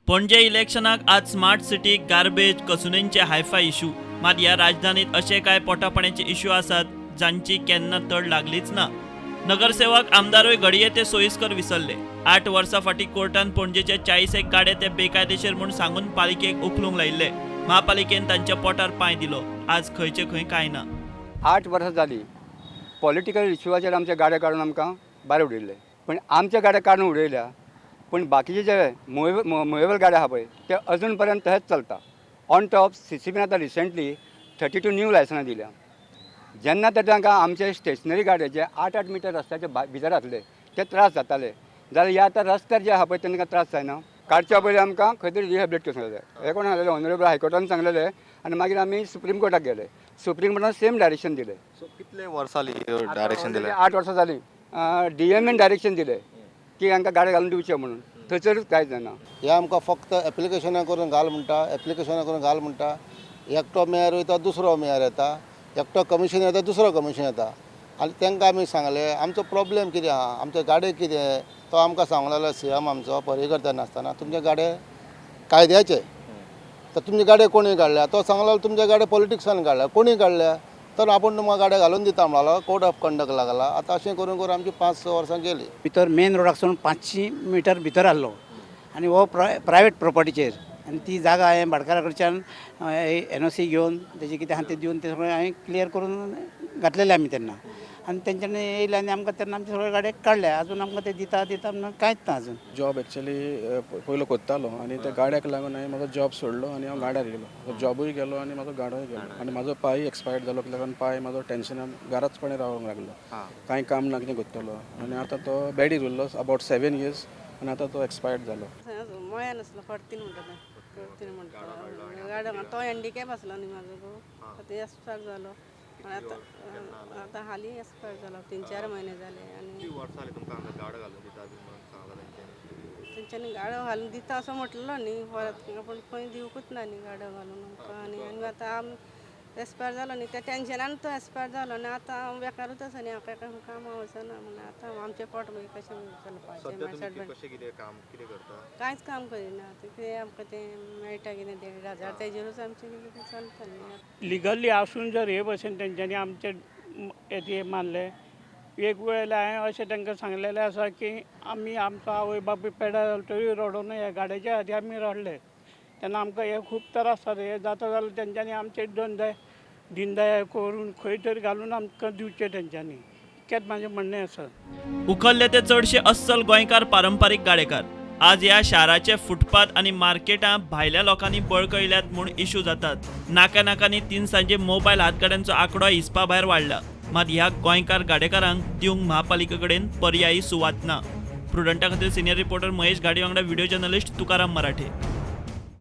पणजे इलेक्शनाक आज smart city, garbage, कसुनेंचे हायफाय इशू. मात ह्या राजधानीत अशे कांय पोटापाण्याचे इशू आसात जांची केन्ना तड लागलीच ना. नगरसेवक आमदारूय घडये ते सोयीस्कर विसरले. 8 वर्सां फाटीं कोर्टान पणजेचे 40 एक गाडे ते बेकायदेशीर म्हूण सांगून पालिकेक उखलूंक लायिल्ले. महापालिकेन तांच्या पोटार पांय दिलो. आज खंयचे खंय कांय ना. 8 वर्सां जाली पॉलिटिकल इशूवाचेर आमचे गाडे काडून आमकां भायर उडयल्ले. पण आमच्या गाडे काडून उडयल्या, पूण बाकीचे जे मुवेबल गाडे आहा पळय ते अजून पर्यंत तशेंच चलता. ऑन टॉप सीसीबीन आतां रिसेंटली 32 न्यू लायसनां दिल्या. जेन्ना ते तांकां आमचे स्टेशनरी गाडे जे 8-8 मिटर रस्त्याचे भितर आसले ते त्रास जाताले, जाल्यार हे आतां रस्त्यार जे आहा पळय तांकां त्रास जायना. काडच्या पयलीं आमकां खंय तरी रिहेबिलिट करूंक जाय. हें कोण सांगलेलें? ऑनरेबल हायकोर्टान सांगलेलें आनी मागीर आमी सुप्रीम कोर्टाक गेले. सुप्रीम कोर्टान सेम डायरेक्शन दिलें. सो कितले वर्सां डायरेक्शन दिलें? 8 वर्सां जालीं. डीएमएन डायरेक्शन दिलें की हांकां गाडी घालून दिवचें म्हणून. थंयसरूच कांय जायना. हे आमकां फक्त एप्लिकेशनां करून घाल म्हणटा, एप्लिकेशनां करून घाल म्हणटा. एकटो मेयर वयता, दुसरो मेयर येता, एकटो कमिशनर येता, दुसरो कमिशनर येता. आनी तांकां आमी सांगलें आमचो प्रॉब्लेम कितें आहा, आमचे गाडे कितें, तो आमकां सांगूंक लागलो सीएम आमचो पर्येकर नासतना तुमचे गाडे कायद्याचे, तर तुमचे गाडे कोणी काडल्या? तो सांगलो लागलो तुमचे गाडे पॉलिटिक्सान काडल्या. कोणी काडल्या? तर आपूण तुमकां गाडे घालून दिता म्हणलो. कोड ऑफ कंडक्ट लागला. आतां अशें करून करून आमची 5-6 वर्सां गेली. भितर मेन रोडाक सावन 500 मिटर भितर आहलो आनी हो प्रायवेट प्रोपर्टीचेर, आनी ती जागा हांवें भाटकारा कडच्यान एनओसी घेवन तेजे कितें आहा तें दिवन तें सगळें हांवें क्लियर करून घातलेलें आमी तेन्ना. आनी तेंच्यांनी येयले आनी आमकां तेन्ना आमचे सगळे गाडये काडले. अजून आमकां ते दिता दिता म्हणून कांयच ना अजून. जॉब एक्चुअली पयलो कोत्तालो आनी त्या गाड्याक लागून हांवें म्हजो जॉब सोडलो आनी हांव गाड्यार गेलो. जॉबूय गेलो आनी म्हाजो गाडोय गेलो आनी म्हाजो पांय एक्सपायर्ड जालो. लागून पांय म्हाजो टेन्शनान घराचपणी रावंक लागलो. कांय काम ना कितें कोत्तलो आनी आतां तो बेडीर उरलो अबावट 7 इयर्स आनी आतां तो एक्सपायर्ड जालो. मळ्यान आसलो फडतीन म्हणटा फडतीन म्हणटा गाडो, तो हँडिकॅप आसलो न्ही म्हाजो, तो एक्सपायर जालो. आतां आतां हालीं एक्सपायर जालो, 3-4 म्हयने जाले. आनी तेंच्यांनी गाडो घालून दिता असो म्हटलो न्ही परत, पूण खंय दिवकूच ना न्ही गाडो घालून आमकां. आनी आनी आतां आमी एक्सपायर जालो न्ही त्या टेन्शनान तो एक्सपायर जालो आनी आतां हांव बेकारूच आसा न्ही, हांव कांय कामां वचना म्हणून आतां आमचें पोट मागीर कशें चलपाचें? कांयच काम करिना. कितें आमकां तें मेळटा कितें 1,500 तेजेरूच आमचें कितें चलता न्ही. लिगली आसून जर हे भशेन तेंच्यांनी आमचे हें मारलें. एक वेळ हांवें अशें तांकां सांगलेलें आसा की आमी आमचो आवय बापूय पेड्यार जालो तरी रडोन ह्या गाडयेच्या खातीर आमी रडले तेन्ना आमकां हे खूब त्रास जाता. हे जाता जाल्यार तेंच्यांनी आमचे धंदे दिनदया करून खंय तरी घालून आमकां दिवचें तेंच्यांनी, इतकेंच म्हाजें म्हणणें आसा. उखल्ले ते चडशे अस्सल गोंयकार पारंपारीक गाडेकार. आज ह्या शाराचे फुटपाथ आनी मार्केटां भायल्या लोकांनी बळकयल्यात म्हूण इशू जातात. नाका नाकांनी तिनसांजे मोबायल हातगाड्यांचो आंकडो हिसपा भायर वाडला. मात ह्या गोंयकार गाडेकारांक दिवंक महापालिके कडेन पर्यायी सुवात ना. प्रुडंटा खातीर सिनियर रिपोर्टर महेश गाडी वांगडा व्हिडिओ जर्नलिस्ट तुकाराम मराठे.